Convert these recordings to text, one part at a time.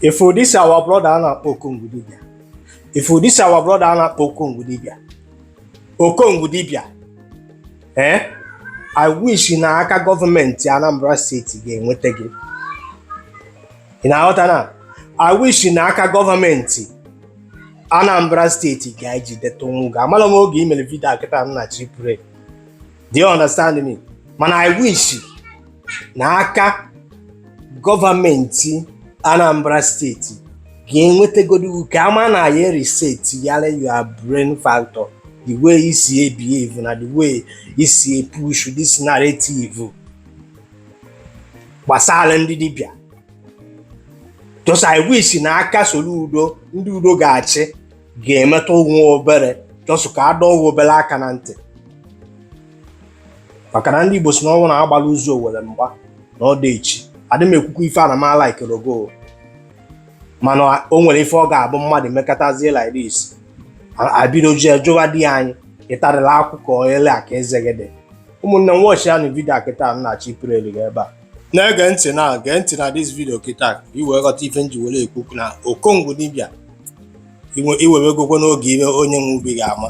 If this our brother a na-akpọ Okongwu dibịa, if this our brother a na-akpọ Okongwu dibịa, Okongwu dibịa, eh, I wish na aka gọọmenti Anambra Steeti ga-enweta gị. Ị na-aghọta na I wish na aka gọọmenti Anambra Steeti ga-ejideta onwe gị. Amala m oge i mere video a kịta m na chi pray. Do you understand me? Mana I wish na aka gọọmenti Anambra Steeti ga-enwetagodu ka ama na ya reset yara your brain factor, the way i si behave na the way i si push this narrative gbasara ndị dibịa. Just I wish na aka Soludo, ndị udo ga-achị, ga-emetụ nwa obere, just ka a dọọ obere aka na ntị, maka na ndị Igbo si na ọnwụ na-agbala ụzọ owere mgba na ọ dị echi. Adị m ekwukwa ife a na m alaikerogo, mana o nwere ife ọ ga-abụ mmadụ mekọtazie like this, abido jee jụwa di anyị ịtarịla akwụkwọ ele a ka eze gị dị. Ụmụnne m, watch ya na video a kịta m na-achọ ipireli gị ebe a. Na-ege ntị na gee ntị na this video kịta ka i wee ghọta ife m ji were ekwu na Okongwu dibịa iwewegokwa n'oge ime onye nwe ubi ga-ama.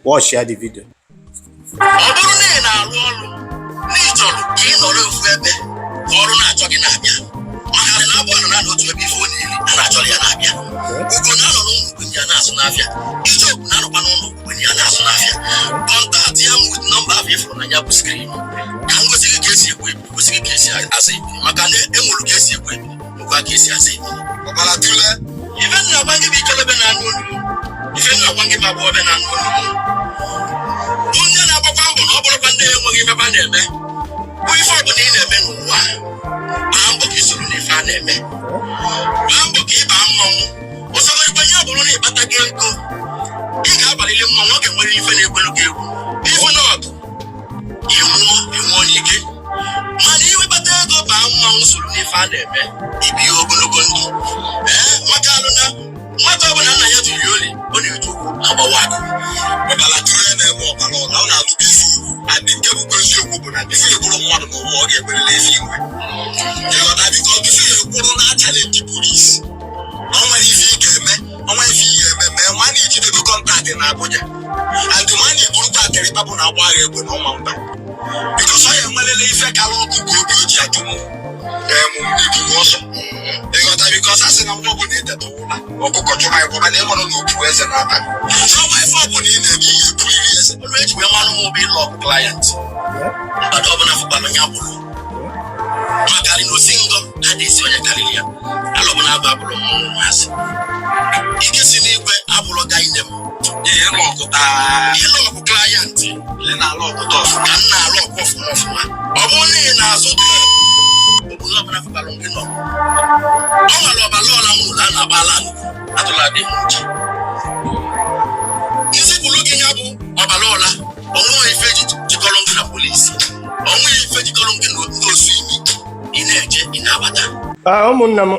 Watch ya the video. Ọ bụrụ na ị na-arụ ọrụ na ị chọrọ ka ị nọrọ ofu ebe ka ọrụ na-achọ gị na-abịa, maka na abụọ nọ na otu ebe, ife ọ na-eri a na-achọrọ ya na-abịa. Ugo na-anọ n'ụlọ, ugbenye ya na-asụ n'afịa. Icheoku na-anọkwa n'ụlọ, ugbenye ya na-asụ n'afịa. Contact ya m with nọmba ahụ ịfụrụ na ya bụ screen, ka m gosi gị ka esi egbu ebu, gosi gị ka esi asa ebu, maka na enwere ka esi egbu ebu, nwekwa ka esi asa ebu. Ọbara tule. Ife nna agwa gị bụ ikolobịa na-anụ olu m, ife nna agwa gị bụ agbọghọbịa na-anụ olu m, bụ ndị na-agbakwa mbọ na ọ bụrụkwa ndị enweghị ife a na-eme, bụ ife ọbụla ị na-eme n'ụwa a, gbaa mbọ ka ị soro n'ife a na-eme, gbaa mbọ ka ị baa mmanwụ. Ụsọgorikwa ya bụrụ na ịkpata gị ego, ị ga-abalili mmanwụ. Ọ ga-enwere ife na-ekwelu gị egwu. Ifu na ọgụ ịnwụọ, ịnwụọ n'ike, mana iwebata ego baa mmanwụ, soro n'ife a na-eme, ibi ogologo ndụ. Ee, maka alụ na nwata ọbụla nna ya jiri oli, ọ na-eji ụkwụ agbawa akụ. Ọbara tule na-eme ọbara ọ na ọ na-alụgo ife ugwu adị. Nke bụkwa eziokwu bụ na before ịbụrụ mmadụ n'ụwa, ọ ga-ekwerele ife inwe ịghọta, biko. Before ịkwụrụ na challenge police na ọnwa ife ị ga-eme, ọnwa ife ị ga-eme mee nwanne, ijidego contact na Abuja and nwanne iburukwa akịrịkpa bụ na agba agha egbe na ọnwa mba, because ọ ya enwerele ife kara ọkụ ka obi o ji atụ m eburu ọsọ ịghọta, because a sị na nwa ọbụla eteta ụla, ọkụkọ chụrụ anyị gbaba na ịmarụ na opu eze n'abalị. Ọnwa ife ọbụla ị na-eme, ihe eburiri eze. Ọrụ eji wee manụ m bụ ịlụ ọgụ client mgbado ọbụla fụkwanụ ya bụrụ makarị na osi ngọ adịghịzi onye karịrị ya. Alọbụla abụ abụrụ mmọnwụ ụmụazị ike si n'igwe abụrụ gaine m. Ee, ịlụ ọgụ ịlụ ọgụ client. Ị na-alụ ọgụ tough. Ka m na-alụ ọgụ ọfụma ọfụma. Ọ bụrụ na ị na-azụ obodo ọbụla fụkwalụ gị nọ, ọ nwere ọbara ọla nwụrụ a na-agba ala atụla dị m uche nzipụrụ gị. Ya bụ ọbara ọla, onweghị ife jikọrọ gị na polisi, onweghị ife jikọrọ gị na ndị osu imi. Ị na-eje, ị na-abata. Ah, ụmụnne m,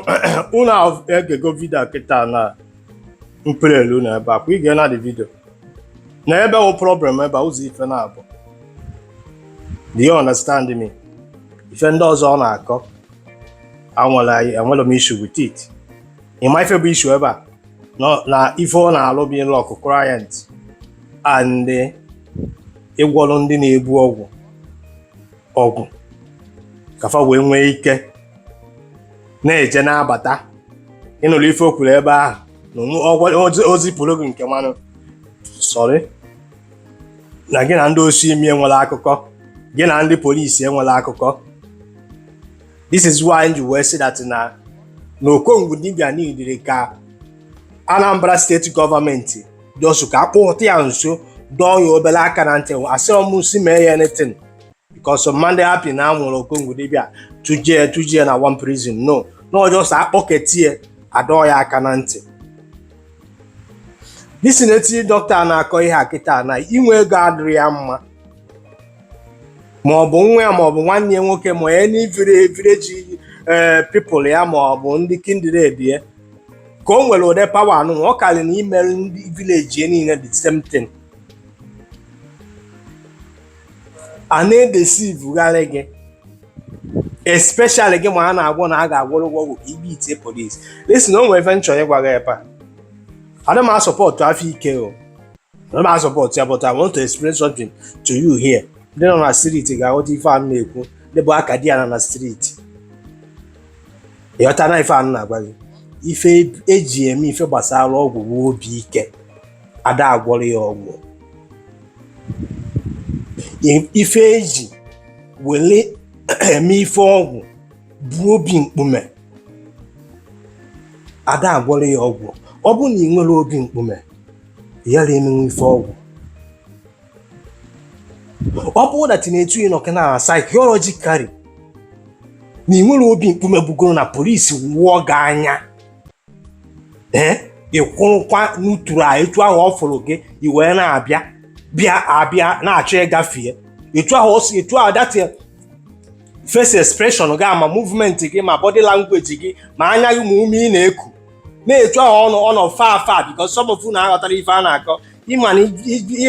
unu egego video kịta na mpirelu na ebe a kwa ige na the video na ebe wụ problem ebe a, ụzọ ife na-abụ. Do you understand me? Ife ndị ọzọ ọ na-akọ anwere, enwere m issue with it. Ịma ife bụ issue ebe a na ife ọ na-alụ bụ ịlọkụ client and ịgwọrọ ndị na-ebu ọgwụ ọgwụ ka fa wee nwee ike na-eje na-abata. Ịnụrụ ife o kwuru ebe ahụ na o zipụrụ gị nke mmanụ, sorry, na gị na ndị osu imi enwere akụkọ, gị na ndị polisi enwere akụkọ. This is why m ji wee sị that na Okongwu dibịa niile ka Anambra Steeti gọọmenti just ka akpụta ya nso, dọọ ya obere aka na ntị. Asịrọ m si mee ya anything, because Monday happy na anwụrụ Okongwu dibịa tujie tujie na one prison, no no, just akpọketie, adọọ ya aka na ntị. This native doctor na-akọ ihe a kịta na inwe ego adịrị ya mma, ma ọ bụ nwa ya, ma ọ bụ nwanne ya nwoke, ma any village people ya, ma ọ bụ ndị kindred ya, ka o nwere ụdị power anụ ọ karịrị na imere ndị village ya niile the same thing. A na-edeceivegharị gị. Especially gị ma a na-agwọ na a ga-agwọrọ ụgwọ ọgwụ ka ibe itie police. Listen, o nwere ife m chọrọ ịgwa gị ebe a. Ana m asupport afọ ike o, ana m asupport ya, but I want to explain something to you here. Ndị nọ na street ga-aghọta ife a m na-ekwu. Ndị bụ aka di ya nọ na street ịghọta na ife a m na-agwa gị. Ife eji eme ife gbasara ọgwụ bụ obi ike. Ada agwọrọ ya ọgwụ. Ife eji wele eme ife ọgwụ bụ obi mkpume. Ada agwọrọ ya ọgwụ. Ọ bụrụ na ị nwere obi mkpume, yara emenwe ife ọgwụ. Ọ bụrụ na tinetu ị nọ na psychologically na ị nwere obi mkpume, bugoro na polisi wụọ gị anya, ee, ị kwụrụkwa n'uturu a etu ahụ ọ fụrụ gị, i wee na-abịa bịa abịa na-achọ ịgafee etu ahụ o si, etu ahụ that face expression gị, ma movement gị, ma body language gị, ma anya gị, ma ume ị na-eku na-etu ahụ ọnụ ọ nọ fa fa, because some of unu aghọtara ife a na-akọ. Ịma na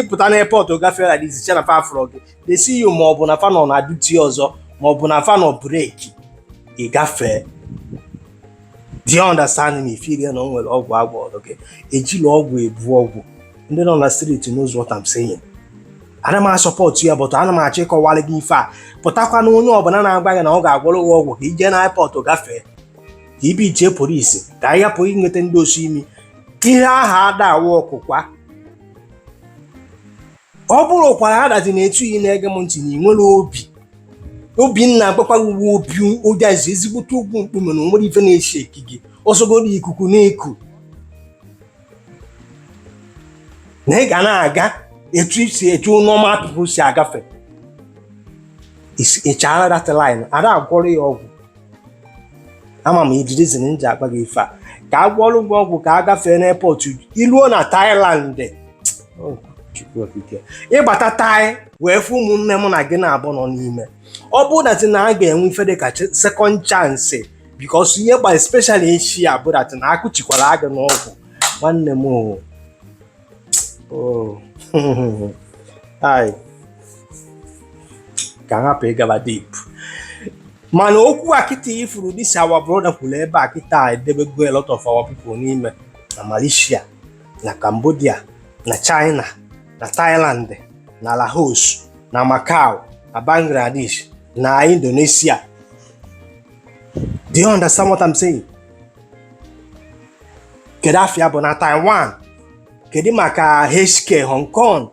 ịpụta na airport gafere like this, na fa fụrụ gị, they see you, ma ọ bụ na fa nọ na duty ọzọ, ma ọ bụ na fa nọ break, ị gafee. Do you understand me? Feel na o nwere ọgwụ agwọrọ gị. Ejila ọgwụ ebu ọgwụ. Ndị nọ na street knows what I'm saying. Ana m asupport ya, but ana m achọ ịkọwara gị ife a. Pụtakwa na onye ọbụla na-agwa gị na ọ ga-agwọrọ gị ọgwụ ka ije na airport gafee, ka ibe ichie polisi, ka anyị hapụ inweta ndị osu imi. Ihe ahụ ada awa ọkụkwa. Ọ bụrụ kwara adazi na etu ị na-ege m ntị na ị nwere obi, obinna agbakwa uwe obi ụjazi ezigbote ugwu mkpume na onwere ife na-eshi eki gị ọsọgoro ikuku na-eku na ị ga na-aga etu isi etu normal people si agafe, ị chaara that line. Ada agwọrọ ya ọgwụ. Ama m iji reason m ji agba gị ife a, ka a gwọrọ gị ọgwụ ka a gafee n'airport iluo na Thailand. Oh, Chukwu okike. Ịbata Thai wee fụ ụmụnne m na gị na-abụ nọ n'ime. Ọ bụrụ that na a ga-enwe ife dị ka second chance, because ihe gba especially Asia bụ that na akụchikwara agụ n'ọgwụ, nwanne m o. Oh. Ai. Ka m hapụ ịgaba deep, mana okwu a kịta ifuru, this our brother kwuru ebe a kịta, edebego a lot of our people n'ime na Malaysia, na Cambodia, na China, na Thailand, na Laos, na Macau, na Bangladesh, na Indonesia. Do you understand what I'm saying? Kedu afịa bụ na Taiwan? Kedu maka HK, Hong Kong?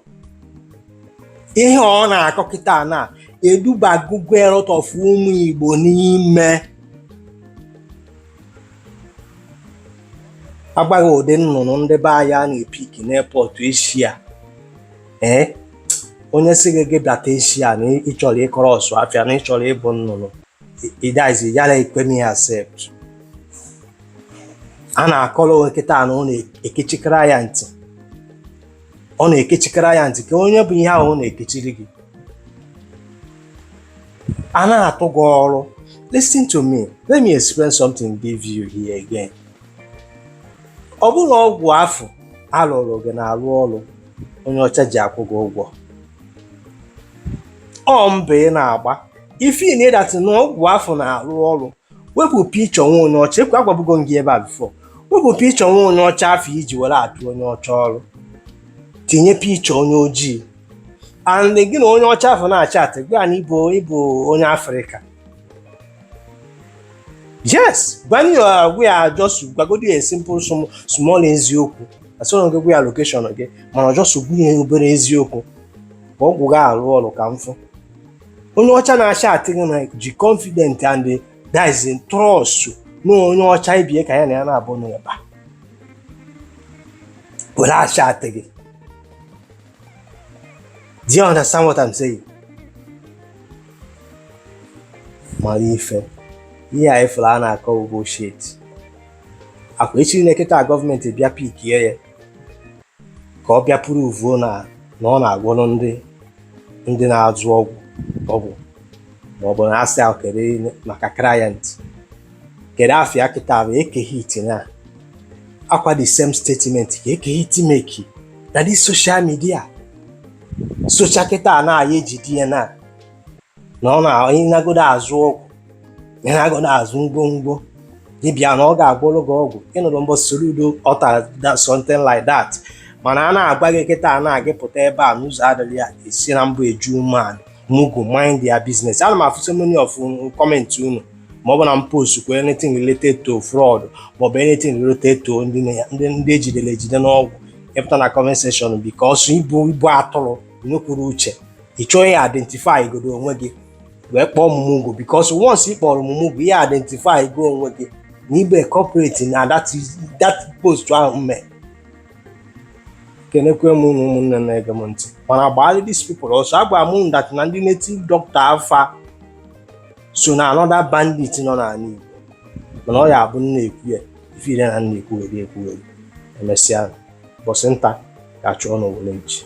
Ihe ọ na-akọ kịta na edubagogo a lot of ụmụ Igbo n'ime. Agbaghị ụdị nnụnụ ndị be anyị a na-epick n'airport Asia. Ee, onye sị gị gị bịata Asia na ị chọrọ ịkọrọ ọsụ afịa na ị chọrọ ịbụ nnụnụ, ịdazi yara ekwe m ya accept. A na-akọrọ onwe kịta na ọ na-ekechikara ya ntị, ọ na-ekechikara ya ntị ka onye bụ ihe ahụ ọ na-ekechiri gị. A na-atụ gị ọrụ. Listen to me, let me explain something give you here again. Ọ bụrụ na ọgwụ afọ alụrụ gị na-arụ ọrụ, onye ọcha ji akwụ gị ụgwọ, ọ mbọ ị na-agba ife ị na na ọgwụ afọ na-arụ ọrụ. Wepụ picture nwa onye ọcha ekwe. Agwabugo m gị ebe a before, wepụ picture nwa onye ọcha afọ iji were atụ onye ọcha ọrụ, tinye picture onye ojii, and gị na onye ọcha afọ na-acha atị gwa na ịbụ onye Afrịka. Yes, gwa ya, gwa ya, just gwagodi ya simple small eziokwu. Asọrọ gị gwa ya location gị, mana just gwa ya obere eziokwu ka ọgwụ gị arụ ọrụ, ka m fụ onye ọcha na-acha atị gị na ji confident and that is in trust na onye ọcha ibie ka ya na ya na-abụ n'ebe a were acha atị gị. Do you understand what I'm saying? Mara ife ihe a ifuru a na-akọ bụ bullshit. Akwa echi na-eketa gọọmenti bịa pickie ya ka ọ bịa proveuo na ọ na-agwọrọ ndị na-azụ ọgwụ ma ọ bụ na asị ahụ. Kedu maka client? Kedu afịa kịta bụ Eke Hit na akwa? The same statement ka Eke Hit make na this social media socha kịta na-aya ejide ya na ọ na-ịnagodo azụ ọgwụ. Na-agụ na-azụ ngwongwo dibịa na ọ ga-agwọrọ gị ọgwụ. Ịnụrụ mbọ Soludo ọta something like that, mana a na-agwa gị kịta a na-agị pụta ebe a n'ụzọ adịrị ya esi na mbụ eju umeala. Mugu, mind their business. Ana m afụ so many of comment unu, ma ọ bụ na m post kwa anything related to fraud maọbụ anything related to ndị ejidere ejide n'ọgwụ, ịpụta na comment section because ibu atụrụ nwekwuru uche. Ị chọghị identify godo onwe gị wee kpọọ Mugu, because once ị kpọrọ Mugu, ihe identify go onwe gị na ibe corporate na that post ahụ mme. Kenekwe m unu, ụmụnne na-ege m ntị, mana gbaalị these people ọsọ. Agwara m that na ndị native doctor afa so na another bandit nọ n'ala Igbo, mana ọ ya abụ nna ekwu ya ife ire na nna ekwugheri ekwugheri. Emesịa, bọsị nta ga-achụ ọnụ were nchi.